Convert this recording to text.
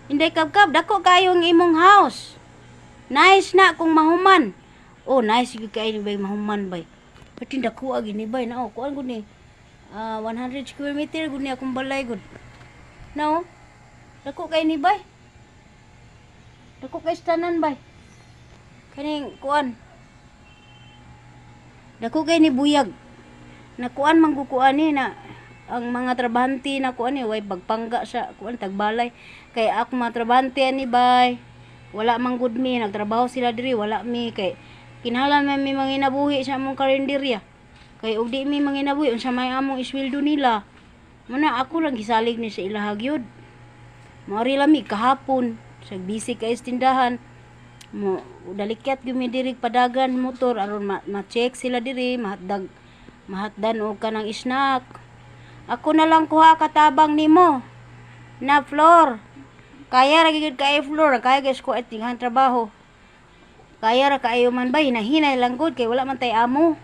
Inday Kabkab, dako kayo ang imong house. Nice na kung mahuman. Oh, nice gyud kaayo ni, bay, mahuman, bay. Pati dako agi ni, bay, na oh, kuan gud ni. Ah, 100 square meter gud ni akong balay gud. No? Dako kay ni, bay. Dako kay tanan, bay. Kaning kuan. Dako kay ni buyag. Nakuan man kuan ni na ang mga trabahante na kuan ni way pagpangga sa kuan tagbalay kay ako mga trabahante ani, bay, wala man gud mi nagtrabaho sila diri, wala mi kay kinahanglan man mi manginabuhi sa among karinderya kay og di mi manginabuhi, unsa may among isweldo nila? Muna ako lang gisalig ni sa ilaha gyud. Maori lami kahapon sa busy kay tindahan mo, dalikyat gyud mi diri padagan motor aron ma-check sila diri, mahatdag mahatdan og kanang snack. Ako na lang kuha katabang nimo na floor. Kaya ra gyud kay floor, kaya guys ko at trabaho. Kaya ra kaayo man, bay, hinahinay lang gud kay wala man tay amo.